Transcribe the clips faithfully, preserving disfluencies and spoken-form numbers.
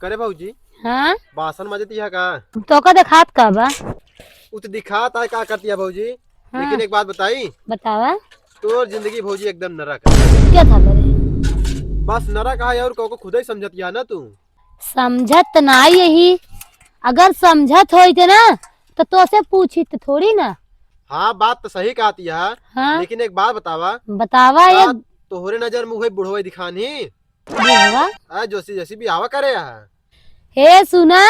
करे भौजी, हाँ? बासन माजत यह का? तोका देखात का बा? उ तो दिखात है का करती है भौजी। हाँ। लेकिन एक बात बताई? बतावा। तोर जिंदगी भौजी एकदम नरक है। क्या था करे? बस नरक है और को, को खुद ही समझत यह ना तू। समझत त नाई यही, अगर समझत होइत ना तो तोसे पूछित थोड़ी ना। हाँ, बात तो सही कहती है। हाँ। लेकिन एक बात बतावा। बतावा का एक तोहरे नजर में वही बुढ़वा दिखानी? बुढ़वा? आ, जोशी जैसी बियाहवा करे है। हे सुना,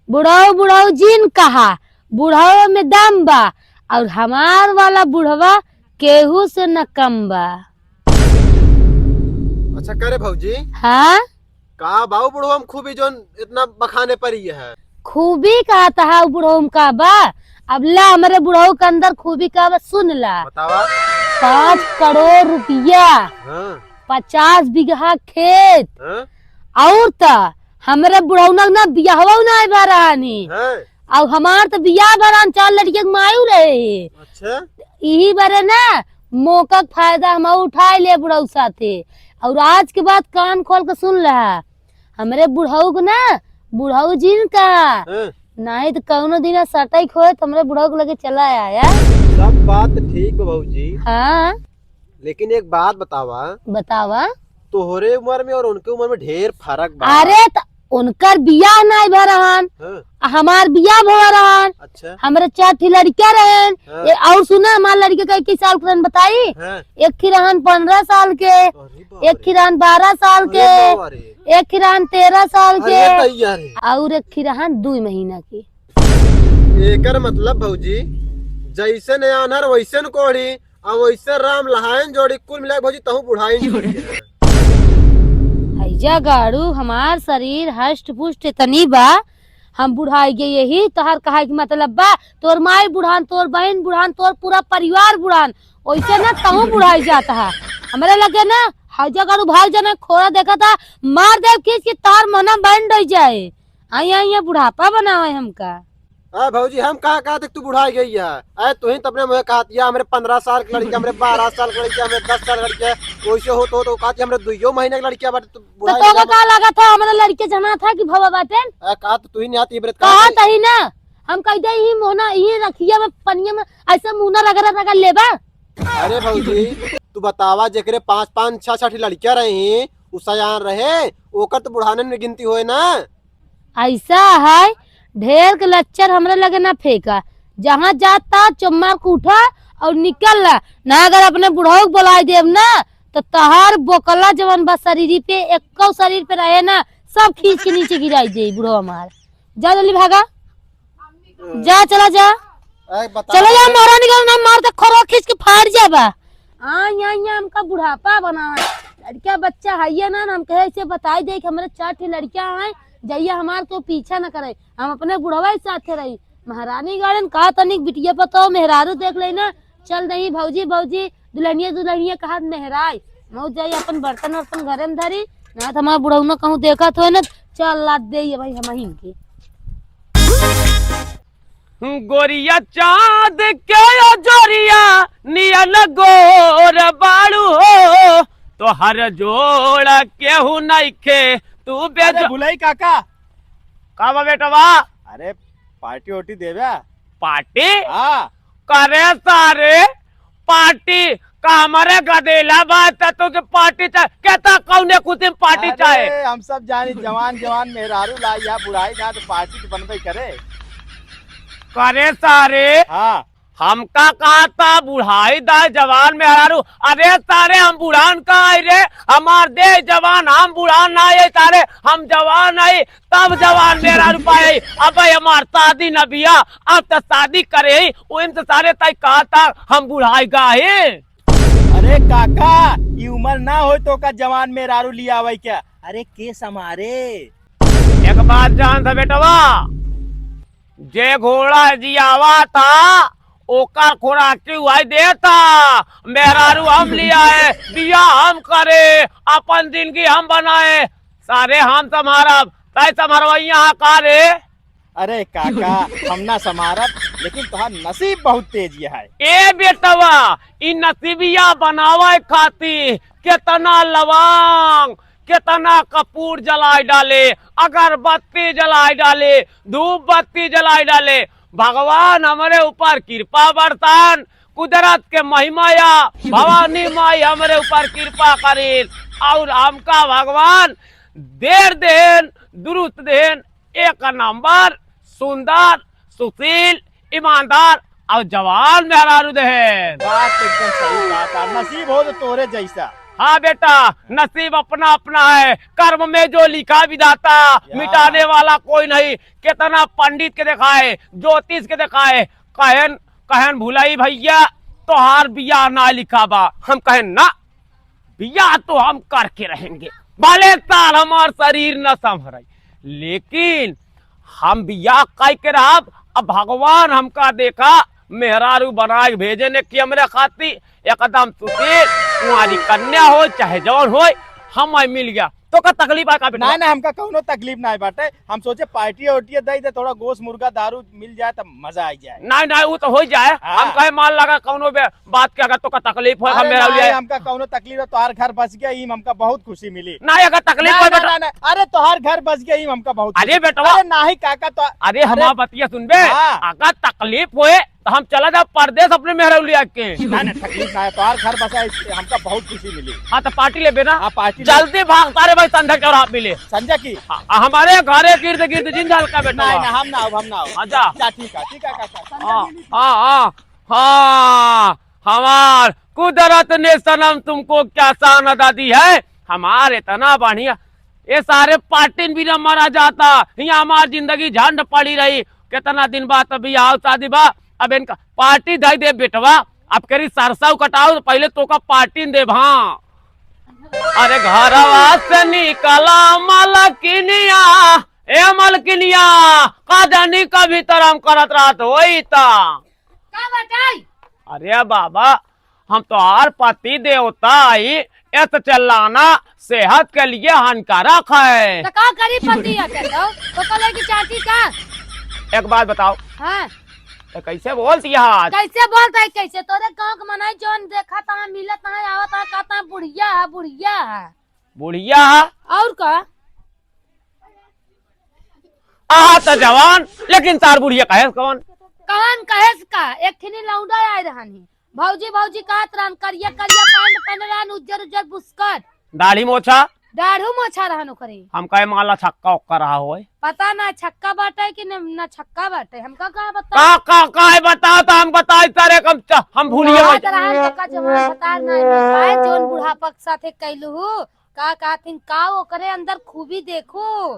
बुढ़ऊ बुढ़ऊ जिन कहा, बुढ़ऊ में दम बा, और हमार वाला बुढ़वा केहू से न कम बा। अच्छा करे भौजी। हाँ? का बाऊ बुढ़वा में खूबी जोन इतना बखाने परी है? खूबी का तहा बुढ़ऊ में का बा? अब ला, हमरे बुढ़ऊ के अंदर खूबी का बा, सुन ला। बतावा। पाँच करोड़ रुपया, हाँ। पचास बीघा खेत, हाँ। और त हमरे बुढ़ौना ना बियाहवा ना आए बा रहनी। हाँ। और हमार तो बियाह बरान चार लड़के के मायू रहे। अच्छा। यही बरे ना मौका के फायदा हम उठाए ले बुढ़ऊ साथे। और आज के बाद कान खोल के सुन ले, हमरे बुढ़ऊ के ना, बुढ़ऊ जिन का, हाँ। नहीं तो कौनो दिन सटैक होए तो हमरे बुढ़ऊ के लगे चला आया। सब बात ठीक बा भौजी। हाँ। लेकिन एक बात बतावा। बतावा। तोहरे उम्र में और उनके उम्र में ढेर फर्क बा। अरे त उनकर बियाह नाई भा रहन, हाँ। आ हमार बियाह भवा रहन। अच्छा। हमरे चार ठी लड़किया रहन। हाँ। ए, और सुना, हमार लड़के का इक्कीस साल के रहन, बताई? हाँ। एक ठी रहन पन्द्रह साल के, अरे बाप एक रे। ठी रहन बारह साल अरे के, बाबा रे। एक ठी रहन तेरह साल अरे के, दैया रे। और एक ठी रहन दुई महीना के। एकर मतलब भौजी, जैसे न आन्हर वैसे न कोढ़ी, आ वैसे राम लहायन जोड़ी, कुल मिला के भौजी तहूँ बुढ़ाइन जोड़ी है। हैजा गाड़ू, हमार शरीर हष्ट पुष्ट इतनी बा, हम बुढ़ाई गए, यही तोहार कहाई के मतलब बा? तोर माई बुढ़ान, तोर बहन बुढ़ान, तोर पूरा परिवार बुढ़ान, वैसे ना तहूँ बुढ़ाई जात है। हमरे लगे ना हैजा गाड़ू भाग जाना, खोरा देखा था, मार देव खींच के तार मना बंद हो जाए। आई आई ये बुढ़ापा बनावे हमका। आ भौजी, हम कहा कहा तक तू बुढ़ाई गई है? अरे तू ही तो अपने मुँह कहत या, हमरे पन्द्रह साल के लड़का, हमरे बारह साल के लड़का, हमरे दस साल के लड़का, वैसे हो तो, तो कहत या, हमरे दुइयो महीने के लड़का बाटे, तू तो बुढ़ाई तोका गई। का लगा था, हमरे लड़के जना था कि भवा बाटे? आ, कहा तो तू ही नहीं आती, इबरत कहा कहा तही ना, हम कह दे ही मोहना, ही रखिया में, पनिया में, ऐसे मुहना रगड़ा रगड़ लेबा। अरे भौजी, तू बतावा, जेकरे पाँच पाँच छह छह लड़कियां रही, उ सयान रहे, ओकर तो बुढ़ाने में गिनती होए ना। ऐसा है, ढेर के लच्चर हमरे लगे ना फेंका, जहाँ जाता चुप मार के उठा और निकल ला, ना अगर अपने बुढ़ऊ के बुलाई देब ना, तो तहार बोकला जवन बा शरीर पे, एको शरीर पे रहे ना, सब खींच के नीचे गिराई दे बुढ़ऊ हमार। जा जल्दी भागा। जा, चला जा। ए, बता चला जा, दे। महारानी का नाम मार दे, खोरो खींच के फाड़ जाबा। आ, यहाँ, यहाँ हमका बुढ़ापा बनावा। लड़का बच्चा है ये ना, हम कहे इसे बताई दे कि हमरे चार ठे लड़कियां हैं, जइया हमार को पीछा न करे, हम अपने बुढ़वा के साथे रही। महारानी गार्डन का तनिक बिटिया पतो मेहरारू देख ले ना, चल दही भौजी, भौजी, दुल्हनिया, दुल्हनिया कहा मेहराई। मऊ जाई अपन बर्तन वर्तन घरे में धरी, ना तो हमार बुढ़ऊ ना कहूँ देखत होए ना, चल लाद दे ये भाई हम ही के। गोरिया चाँद के अजोरिया नियन गोर बाड़ू हो, तोहर जोड़ केहू नइखे, तू अरे बेजो- भुलाई काका। का बा बेटवा? अरे पार्टी ओटी देबे? पार्टी? हाँ। करे सारे, पार्टी का हमरे गदेला बा, त तोके पार्टी चाहे? केता कौने खुशी में पार्टी अरे, चाहे? हम सब जानी जवान जवान मेहरारू ला या बुढ़ाई ना तो पार्टी तो बनबे करे। करे सारे, हाँ। हमका कहा था बुढ़ाई दा जवान मेहरारू? अरे सारे, हम बुढ़ान का आई रे, हमार देह जवान, हम बुढ़ान ना आई सारे, हम जवान आई, तब जवान मेहरारू पाए। अबे हमार शादी न बिया, अब तो शादी करे ही, ओहिम तो सारे तय कहा था हम बुढ़ाई गा ही। अरे काका, ई उमर ना होय तोका जवान मेहरारू लियावै के। अरे के संभारे? एक बात जान था बेटवा, जे घोड़ा जियावा था, ओकर खोराकी उहै देता। मेहरारू हम लियाए, बियाह हम करे, अपन जिंदगी हम बनाए। सारे हम संभारब, तै संभरवैया हा का रे? अरे काका, हम ना संभारब, लेकिन तोहार नसीब बहुत तेज है। ए बेटवा, ई नसीबिया बनावे खातिर केतना लवांग, केतना कपूर जलाइ डाले, अगरबत्ती जलाइ डाले, धूप बत्ती जलाइ डाले। भगवान हमरे ऊपर कृपा बरसान, कुदरत के महिमा या भवानी माई हमरे ऊपर कृपा करिन। और हमका भगवान देर देन, दुरुस्त देन, एक नंबर सुंदर, सुशील, ईमानदार और जवान मेहरारू देहेन। बात तो एकदम सही बात है, नसीब हो तो तोरे जैसा। हाँ बेटा, नसीब अपना अपना है, कर्म में जो लिखा विधाता, या। मिटाने वाला कोई नहीं। कितना पंडित के देखाए, ज्योतिष के देखाए, कहन कहन भुलाई भैया, तोहार बियाह ना लिखा बा। हम कहन ना, बियाह तो हम करके रहेंगे, भले सार हमार शरीर न संभरे, लेकिन हम बियाह कइ के रहब। अब भगवान हमका देखा, मेहरारू बनाए के भेजे ने कि हमरे खातिर एकदम सुशील, कुंवारी कन्या होय चाहे जौन होय, हम मिल गया। तो का तकलीफ है का बेटा? ना, ना, हमका कौनो तकलीफ ना बाटे। हम सोचे पार्टी ओर्टी दे दे, थोड़ा गोश्त मुर्गा दारू मिल जाए तो मजा आ जाए। ना, ना, वो तो हो जाए। हाँ। हम कहे मान लगा कौनो बे-, बात के अगर तो का तकलीफ हो, हम अरे मेरा नहीं, लिए। हमका कौनो तकलीफ है, तोहार घर बस गया, ई हमका बहुत खुशी मिली। ना, अगर तकलीफ ना, हो ना, बेटा। ना, ना, अरे तोहार घर बस गया, ई हमका बहुत अरे खुशी। बेटवा। अरे नाही काका, तो अरे अरे हमार बतिया सुनबे, हाँ। अगर तकलीफ होए तो हम चला जाब परदेस अपने मेहरारू लिया के। ना, ना, तकलीफ ना है, तोहार घर बसा है, इससे हमका बहुत खुशी मिली। हाँ, तो पार्टी लेबे ना? हाँ, पार्टी ले। जल्दी भाग, सारे भाई संध्या चौराहा मिले। संध्या की? हाँ, हमारे घरे गिर्द गिर्द जिन झाल का बेटा। नहीं, ना, हम ना आउब, हम ना आउब। हाँ, जा। जा, ठीक है, ठीक है, काका। हाँ, हाँ, हाँ, हाँ, हमार कुदरत ने सनम तुमको क्या शान अदा दी है, हमार इतना बढ़िया। ये सारे पार्टिन बिना मरा जाता, यहाँ हमार जिंदगी झंड पड़ी रही। कितना दिन बाद अभी आओ शादी बा, अब इनका पार्टी दे दे बेटवा। अब करी सरसों कटाओ तो पहले तो का पार्टिन देब, हाँ। अरे घरवा से निकला मलकिनिया, ए मलकिनिया, का जानी कभी तरम करत रहत होई ता। का बताई? अरे बाबा, हम तोहार पति देवता आई, एत चिल्लाना सेहत के लिए हानिकारक है। तो का करी पति आके तो? तो कले की चाटी का? एक बात बताओ। हाँ। तो कैसे बोलती है आज? कैसे बोलता है, कैसे? तोरे गाँव के मनई जौन देखा ता, मिलत है, आवत है, कहता है, "बुढ़िया है, बुढ़िया है।" बुढ़िया है? और का? आहा, तो जवान, लेकिन तार बुढ़िया कहे कौन? कौन कहेस का? एक ठिनी लौंडा आए रहनी। भौजी, भौजी कहत रहन, करिया, करिया पैंट पहने रहन, उज्जर, उज्जर बुस्कट। दाढ़ी मोछा? दाढ़ू मोछा रहन ओकरे। हम कहे माला छक्का ओक्का रहा होए। पता ना छक्का बाटे कि न, ना छक्का बाटे, हमका का बता? का, का, का है बताओ तो हम बताई तारे, हम च-, हम भूलिए याद भाई। रहन तो का जवान बता नहीं पाए, जौन बुढ़ापा के साथे कैलू हूँ, का कहथिन, का ओकरे अंदर खूबी देखू।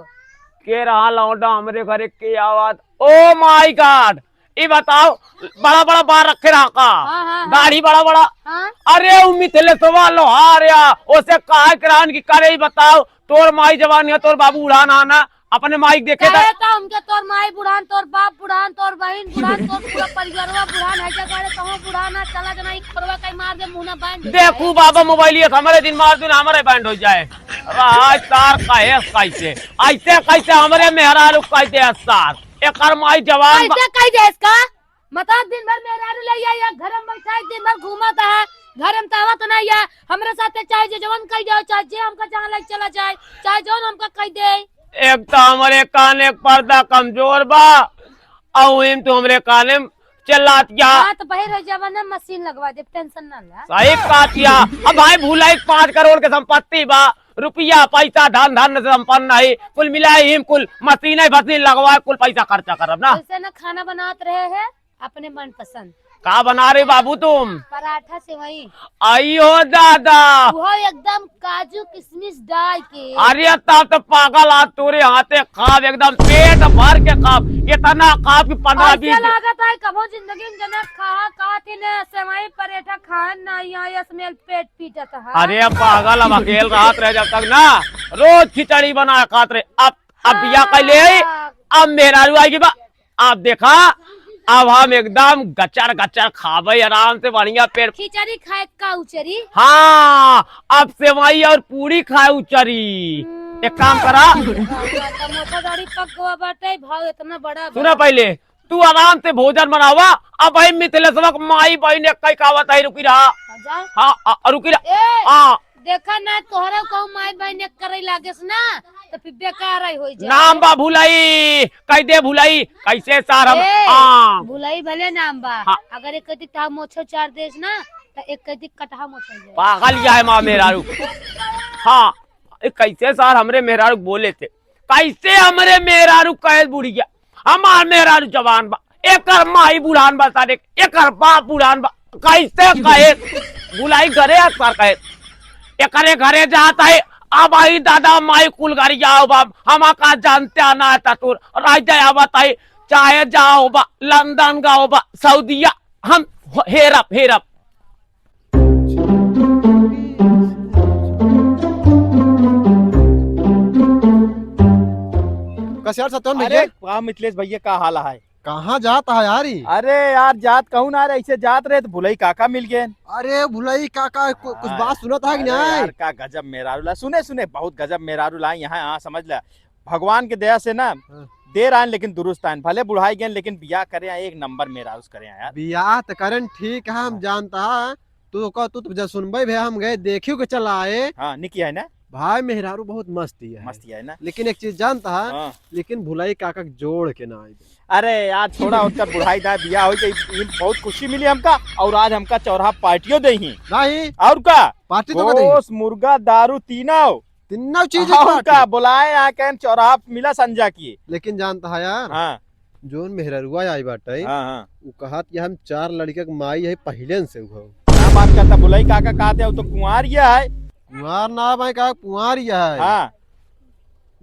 के रहा लौंडा हमरे घरे के आवाज? Oh my God! ई बताओ, बड़ा बड़ा बार रखे रहा का? हाँ, हाँ, हाँ। दाढ़ी बड़ा बड़ा। हाँ। अरे उ मिथिलेशवा लोहार या, ओसे कहा के रहन कि करे ई बताओ, तोर माई जवान है, तोर बाबू उड़ान आना, अपने माई के देखे था। कहे तो हमके तोर माई बुढ़ान, तोर बाप बुढ़ान, तोर बहिन बुढ़ान, तोर पूरा परिवारवा बुढ़ान है, जगह रे कहूँ बुढ़ान ना, चला जना ई खोरवा कहीं मार दे, मुंह ना बांध दे। देखू बाबा, मोबाइल ये हमरे दिन मार दून, हमरे बैंड हो जाए। आज तार कहे कैसे, ऐसे कैसे हमरे मेहरारू कह दे सार, एकर माई जवान बा- कैसे कह दे इसका? मतलब दिन भर मेहरारू ले आई, या घर में बैठा है, दिन भर घूमत है, घर में तावत नहीं है। हमरे साथे चाहे जे जवन कह जाओ, चाहे जे हमका जहाँ ले चला जाए, चाहे जवन हमका कह दे। एक तो हमरे कान एक पर्दा कमजोर बा, और इम तो हमरे काने में चिल्लात क्या। बात बहिर हो जावा ना, मशीन लगवा दे, टेंशन ना ला। सही बात या। अब भाई भुलाई पाँच करोड़ के संपत्ति बा, रुपया पैसा धन धन से संपन्न है, कुल मिला ही कुल मशीन है, मशीन लगवा कुल पैसा खर्चा करब ना। ऐसे ना खाना बनात रहे है, अपने मनपसंद। का बना रहे बाबू तुम? पराठा सेवई। आई हो दादा। वो एकदम काजू किशमिश डाल के। अरे तब तो पागल, आज तोरे हाथे खाब, एकदम पेट भर के खाब, इतना खाब कि पन्द्रह ऐसे बीस दिन। लागत है कबो जिंदगी में जना खा, खा के ने सेवई पराठा खान ना, यहाँ ये smell पेट पीटत है। अरे पागल, अब अकेल रात रहे जब तक ना, रोज खिचड़ी बना खात रहे। अब, अब बिया कैले है, अब मेहरारू आएगी बा, अब देखा, अब हम एकदम गचर गचर खाबे आराम से, बढ़िया पेट। खिचड़ी खाए का उचरी? हाँ, अब सेवई और पूरी खाए उचरी। हम्म। एक काम करा। तो मोटा दाढ़ी पक गवा बाटे, भाव इतना बड़ा सुना बा। पहले, तू आराम से भोजन बनावा। अब भाई मिथिलेशवा के माई बहिन एक कई कहावत है, रुकी रहा। हाँ, जा। हाँ, आ, रुकी रहा। ए! हाँ। देखा ना, तोहरा कहूँ माई बहन एक करे लागेस ना, तो फिर बेकार ही हो जाए। नाम बा भुलाई, कह दे भुलाई, कैसे सार हम, ए, हाँ। भुलाई भले नाम बा, हाँ। अगर एक कति था मोछो चार देस ना, तो एक कति कटहा मोछो जाए। पागल या है माँ मेहरारू। हाँ, ए, कैसे सार हमरे मेहरारू बोले थे, कैसे हमरे मेहरारू कहे बुढ़िया, हमार मेहरारू जवान बा, एकर माई बुढ़ान बा सारे, एकर बाप बुढ़ान बा, कैसे कहे? भुलाई घरे आस पार कहे, एकरे घरे जात है। अब आई दादा माई कुल गरियाओ बा, हमा का जानते आना है ततुर, राजा आवत है, चाहे जाओ बा, लंदन गाओ बा, सऊदिया, हम हेरब, हेरब। कस यार सत्यवान अरे, भैया? वाह मिथिलेश भैया, का हाल है? कहाँ जात है यार ई? अरे यार, जात कहूँ ना रहे, ऐसे जात रहे तो भुलई काका मिल गए। अरे भुलई काका, कु-, कुछ हाँ। बात सुनत है कि अरे नहीं? यार, का गजब मेहरारू ला, सुने, सुने, बहुत गजब मेहरारू ला यहाँ, हाँ, समझ ला। भगवान के दया से ना, हाँ। देर आयन लेकिन दुरुस्त आयन, भले बुढ़ाई गए लेकिन बियाह करे आए, एक नंबर मेहरारू से करे आए यार। बियाह तो करन ठीक है, हम हाँ। जानता है, तू कह, तू तो जब सुनबे भे, हम गए देखियो के चला आए। हाँ, निकी है ना? भाई मेहरारू बहुत मस्त ही है। मस्त ही है ना? लेकिन एक चीज जानता है, हाँ। लेकिन भुलाई काका के जोड़ के ना आई। अरे यार, छोड़ा, उनका बुढ़ाई दा बियाह हो गई, ई बहुत खुशी मिली हमका, और आज हमका चौराहा पार्टियों दे ही। नहीं। और का? पार्टी तो दे ही। गोस, मुर्गा, दारू, तीनों। तीनों चीज और पार्टी। का? बुलाए यहाँ कहन चौराहा मिला संजा की। लेकिन जानता है यार, हाँ। जोन मेहररुआ आई बाटे, हाँ, हाँ। उ कहत कि हम चार लड़के के माई है, पहिले से हो। क्या बात करता, भुलई काका कहते हो तो कुंवार ये है। कुंवार ना भाई, का कुंवार ये है। हाँ।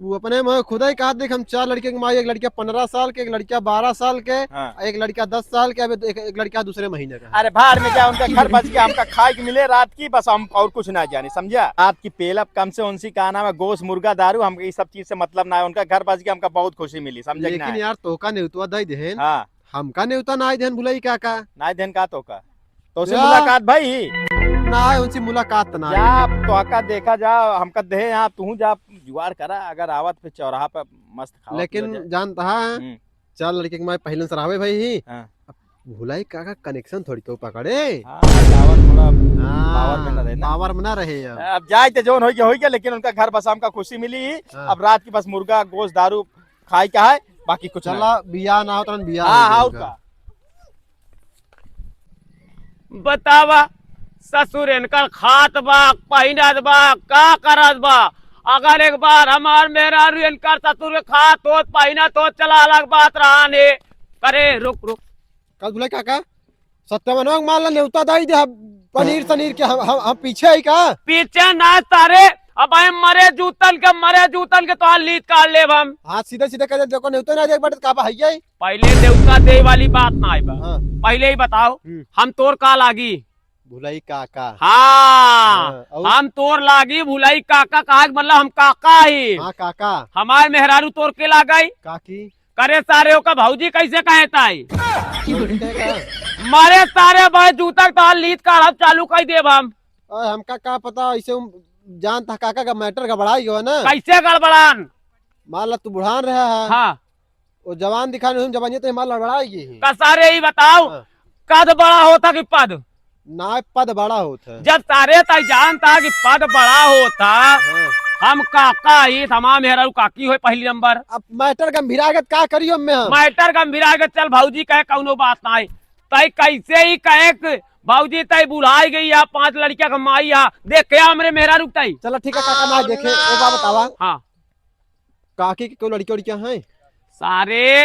उ अपने में खुद ही कहत, देख, हम चार लड़के के माई, एक लड़का पन्द्रह साल के, एक लड़का बारह साल के, हाँ। एक लड़का दस साल के, अब एक, एक लड़का दूसरे महीने का है। अरे भाड़ में जा, उनका घर बस गया, हमका खाए के मिले रात की, बस हम और कुछ ना जाने, समझा? रात की पेलब कम से उनसी का नाम है, गोस, मुर्गा, दारू, हमका ई सब चीज से मतलब ना है, उनका घर बस गया, हमका बहुत खुशी मिली, समझे कि लेकिन ना? यार, तोका नेउतवा दई देहेन, हाँ। हमका नेउता ना आई देहेन भुलई काका। ना आई देहेन का तोका? तो उसे या। मुलाकात भई? ना, उनसे मुलाकात तो ना जा, आई। तोका देखा जा, हमका देहे यहाँ, तू जा जुगाड़ करा, अगर आवत पे चौराहा पे मस्त खावा लेकिन पिया जाए। जानता है, हम्म। चार लड़के के माई पहिले से रहबे भई ही। हाँ। अब भुलई काका connection थोड़ी केहू पकड़े। हाँ, power थोड़ा हाँ, power में ना रहे ना। Power में ना रहे अब। अब जाए तो जौन होई के होई के, लेकिन उनका घर बसा हमका खुशी मिली। हाँ। अब रात की बस मुर्गा, गोश्त, दारू खाए का है, बाकी कुछ ना। चला, बियाह ना हो तो बियाह हाँ, हो हाँ, जाएगा। और का? बतावा, ससुर इनकर खात बा, पहिनत बा, का करत बा? अगर एक बार हमार मेहरारू इनकर ससुर के खात होत, पहिनत होत चला अलग बात रहा ने। करे, रुक, रुक। कल भुलई काका, सत्यवानवा के माल ला नेउता दाई दे, हम पनीर सनीर के हम, हम, हम पीछे आई का? पीछे ना तारे, अब हम मरे जूतन के, मरे जूतन के तोहार लीत काट लेब हम। हाँ, सीधे सीधे कह दे, देखो नेउता ना देख बाटे, का बा, हइये? पहिले नेउता दे वाली बात ना आई बा। हाँ। पहिले ही बताओ, हम्म। हम तोर का लागी? भुलई काका। हाँ, हाँ, और? हम तोर लागी भुलई काका, कहा के मतलब हम काका ही। हाँ, काका। हमार मेहरारू तोर के लागई? काकी। करे सारे ओका भौजी कैसे कहे ताई? भौजी कहे का? मारे सारे भाई जूता के तोहार लीत काढ़ब चालू कर देब हम। अरे हमका का पता, ऐसे हम जानता काका का matter गड़बड़ाई गयो ना। कैसे गड़बड़ान? मान ला तू बुढ़ान रहा है। हाँ। वो जवान दिखाने हुई, जवानियत में माल लड़बड़ाई गई है। का सारे ही बताओ, हाँ। कद बड़ा होता कि पद? ना, पद बड़ा होता है। जब सारे ताई जानता कि पद बड़ा होता, हाँ। हम काका ही, तमाम मेहरारू काकी होए पहली नंबर। अब matter गंभीरा गत का करियो मैं हम? Matter गंभीरा गत चल भौजी कहे कौनो बात ना है। ताई कैसे ही कहे कि भौजी ताई बुढ़ाई गई है, पांच लड़किया का माई है, देख के हमरे मेहरारू ताई। चला ठीक है काका, ना देखे, एक बात बतावा। हाँ। काकी के कोई लड़की उड़किया हैं? सारे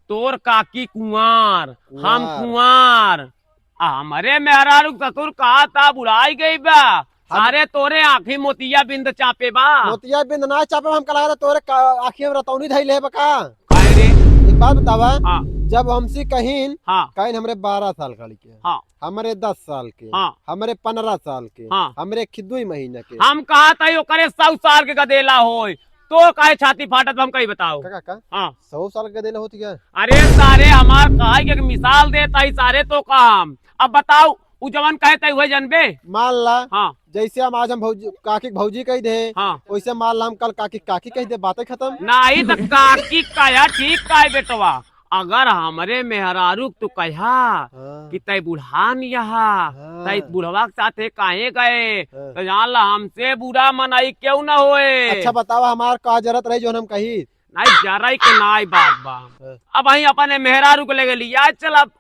तोर काकी कुंवार, हम कुंवार। कुंवार। आ हमरे मेहरारू के ससुर कहा था बुढ़ाई गई बा। हम सारे तोरे आँखी मोतिया बिंद चापे बा। मोतिया बिंद ना चापे, हमका लगा था तोरे का-, आँखी में रतौनी धइले बा का? काहे रे? एक बात बतावा, हाँ। जब हमसे कहीन, हाँ। कहीन हमरे बारह साल का लड़के, हाँ। हमरे दस साल के, हाँ। हमरे पन्द्रह साल के, हाँ। हमरे खिद्दुई महीना के। हम कहा था ओकरे सौ साल के गदेला होय, तो काहे छाती फाटत बा, हम कहीं बताओ। का, का, का? हाँ। सौ साल के गदेला होती क्या? अरे सारे हमार कहा के एक मिसाल देता ही सारे तो काम। अब बताओ, उ जवन कहे तई उहे जनबे? मान ला, हाँ। जैसे हम आज हम भौजी, काकी के भौजी कह दे, हाँ। वैसे मान ला हम कल काकी, काकी कह दे, बातें खत्म। नहीं तो काकी का यार ठीक का है बेटवा, अगर हमरे मेहरारू के तू कहा हाँ। कि तै बुढ़ान यहाँ, हाँ। तै बुढ़वा के साथे काहे गए, हाँ। तो जान ला हमसे बुरा मनई केहू न होए। अच्छा बतावा, हमार का जरूरत रही जौन हम कही? नाहीं, जरई के नाहीं बात बा। हाँ। अबहीं अपने मेहरारू के लेके लिया चलब,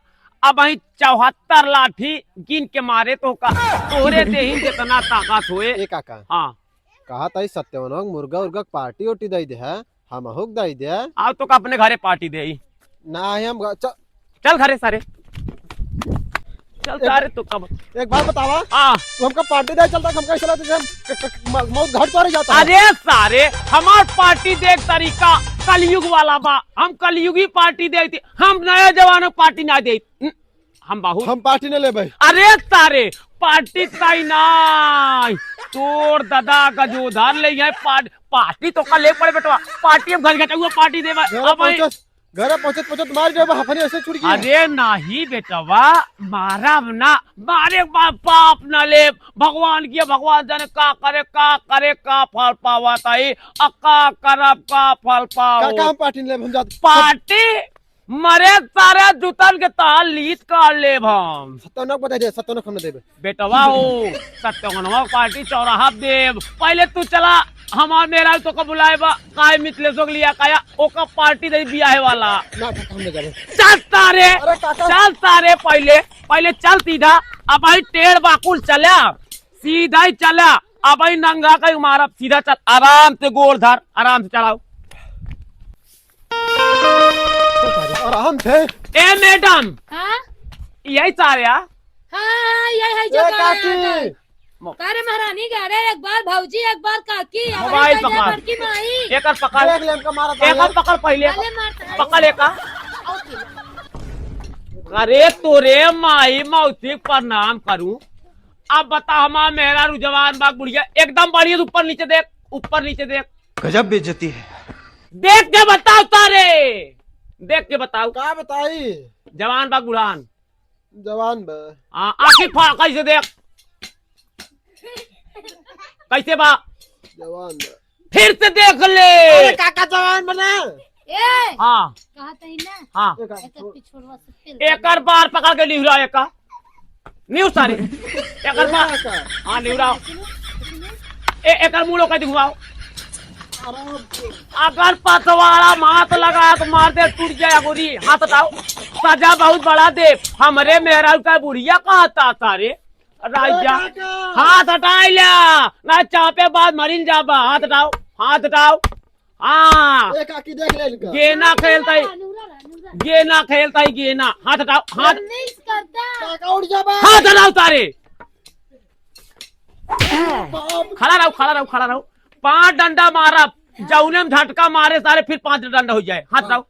अबहीं चौहत्तर लाठी गिन के मारे तोका, तोहरे देहिन जेतना ताकत होए। ए काका। हाँ। कहा ताई सत्यवनवा के मुर्गा उर्गा के पार्टी ओटी दई दे है, हमहू के दई दे। आओ तोका अपने घरे पार्टी देई। नाहीं हम घ-, च- चल घरे सारे। चल एक, सारे तो कब एक बात बतावा। हाँ। तू हमका पार्टी दे चलता, हमका ऐसा लगता जैसे हम क-, क-, म-, मौत घर तोरे जाता है। अरे सारे, हमार पार्टी देख तरीका कलयुग वाला बा। हम कलयुगी पार्टी देती, हम नया जमाना पार्टी ना देती। हम बहुत हम पार्टी न लेबै। अरे सारे, पार्टी ताई नाहीं। तोर दादा का जो उधार ले है, पार्ट-, पार्टी तोका ले पड़े बेटवा। पार्टी हम घर घटउआ पार्टी देबै। घरे अब भाई पहुँचत, घरे पहुँचत, पहुँचत मार देबै, हफनी ऐसे छुड़ गई। अरे नाहीं बेटवा, मारब ना, मारे बा-, पाप ना लेब। भगवान किया, भगवान जाने का करे, का करे, का फल पावा ताई, आ का करब, का फल पाओ। काका हम पार्टी न लेब, हम जात पार्टी मरे सारे जूतन के तहार लीत काट लेब हम। सत्यवनवा के बताई दे, सत्यवनवा के हम न देबे। बेटवा हो, सत्यवनवा के पार्टी चौराहा देब। पहिले तू चला, हमार मेहरारू तोका बुलाए बा, काहे मिथलेशो के लिया काया, ओका पार्टी दे बियाहे वाला। ना, काका, हम न जाबे। चल सारे, अरे काका। चल सारे, पहिले, पहिले चल सीधा, अबहीं टेढ़ बाकुल चला, सीधा ही चला, अबहीं नंगा कहीं मारब, सीधा चल, आराम से गोड़ धर, आराम से चलाओ। आराम से। ए मैडम। हाँ? यही सारे आ? हाँ, हाँ, यही है जो ए, काकी। अरे महारानी, अरे एक बार भौजी, एक बार काकी, अरे मोबाइल पकड़। बड़की माई। एकर पकड़। देख ले, हमका मारा था एकर यार। पकड़ पहिले। अरे मारता है। पकड़ एका। ओके। अरे तोरे माई मौसी के प्रणाम करूं। अब बता, हमार मेहरारू जवान बा बुढ़िया, एकदम बढ़िया से ऊपर नीचे देख, ऊपर नीचे देख। गजब बेइज्जती है। देख के बताओ तारे, देख के बताओ। का बताई? जवान बा बुढ़ान? जवान बा। हाँ, आँखी फाड़, कैसे देख, कैसे बा? जवान बा। फिर से देख ले। अरे काका जवान बना। ए, हाँ। कहा तही ना। हाँ। एकर पिछोड़वा से तेल एकर बार पकड़ के निहुरा एका। निहुर सारे। एकर बार। हाँ, निहुराओ। ए, एकर मुंह लोग दिखवाओ। अगर पतवारा माथ लगा तो मार दे, टूट जाए गोरी। हाथ हटाओ। सजा बहुत बड़ा दे। हमरे मेहरारू का बुढ़िया कहता सारे। राजा। ए, काका। हाथ हटाई ला। ना चापे बाद मरिन जाबा। हाथ हटाओ। हाथ हटाओ। हाँ। ए, काकी, देख ले इनका। गेना खेलता ही, नूरा रहा, नूरा रहा। गेना खेलता ही, गेना। हाथ हटाओ, हाथ। काका, उठ जा बा। हाथ हटाओ तारे। बाप। खड़ा रहो, खड़ा रहो, खड़ा रहो। पांच डंडा मारा, जौने में झटका मारे सारे, फिर पांच डंडा हो जाए। हाथ हटाओ,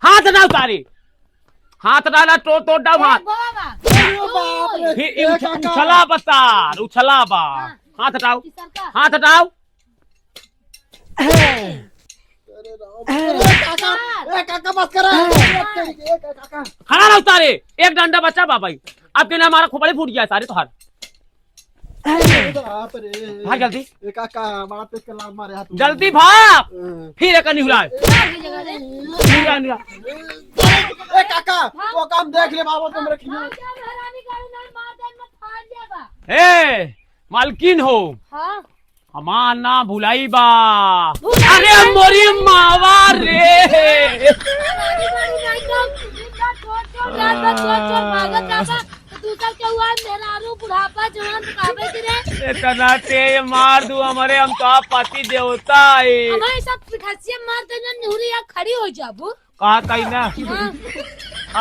हाथ हटाओ तारे। हाथ डाला, तोड़, तोड़ डाओ हाथ। ए, बाबा। अरे बाप रे। फिर ए, उछ-, काका। उछला बा सार, उछला बा। हाँ। हाथ हटाओ, हाथ हटाओ। अरे राम। अरे काका, ए काका, बस करा। ए काका। खड़ा रहो सारे, एक डंडा बचा बा भाई। अब के ना हमारा खोपड़ी फूट गया सारे तोहार। अरे बाप रे। भाग जल्दी। ए काका, बड़ा तेज के लात मारे हाथ में। जल्दी भाग। हाँ। फिर एक निहुरा। ए, निहुरा, निहुरा। ए काका, वो काम देख ले बाबा, तुम रखिए। ए, मालकिन हो। हाँ। हमार ना भुलाई बा। भुलाई अरे बा। मोरी मावा रे। अरे मोरी माई, एकदम दिन रात चोर चोर, रात भर चोर चोर भागत जाबा। तो दूसर के हुआ मेहरारू बुढ़ापा जवान तो काबे की रे। इतना ते मार दू हमरे, हम तो आप पति देवता है। हमारे सब पिठासिया मार दे ना, निहुरी या खड़ी हो जाबू। कहा कही ना। हाँ।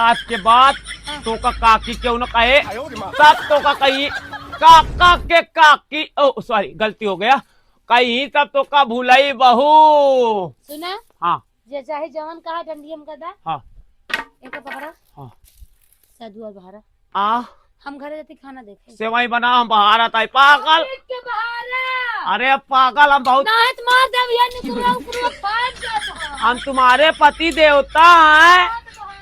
आज के बाद हाँ। तोका काकी केहू न कहे, सब तोका कही काका के काकी। ओ सॉरी, गलती हो गया, कही सब तोका भुलाई बहू। सुना? हाँ। जे चाहे जवन कहा, डंडी हमका दा। हाँ। एक पकड़ा। हाँ। सदुआ बहारा। आ। हम घरे जाती खाना देखे। सेवई बना, हम बहारा ताई पागल। पेट के बहारा। अरे पागल, हम बहुत नाहत मार देब, ये निकुरा उकुरा फाट जात है। हम तुम्हारे पति देवता हैं। पेट बहारा।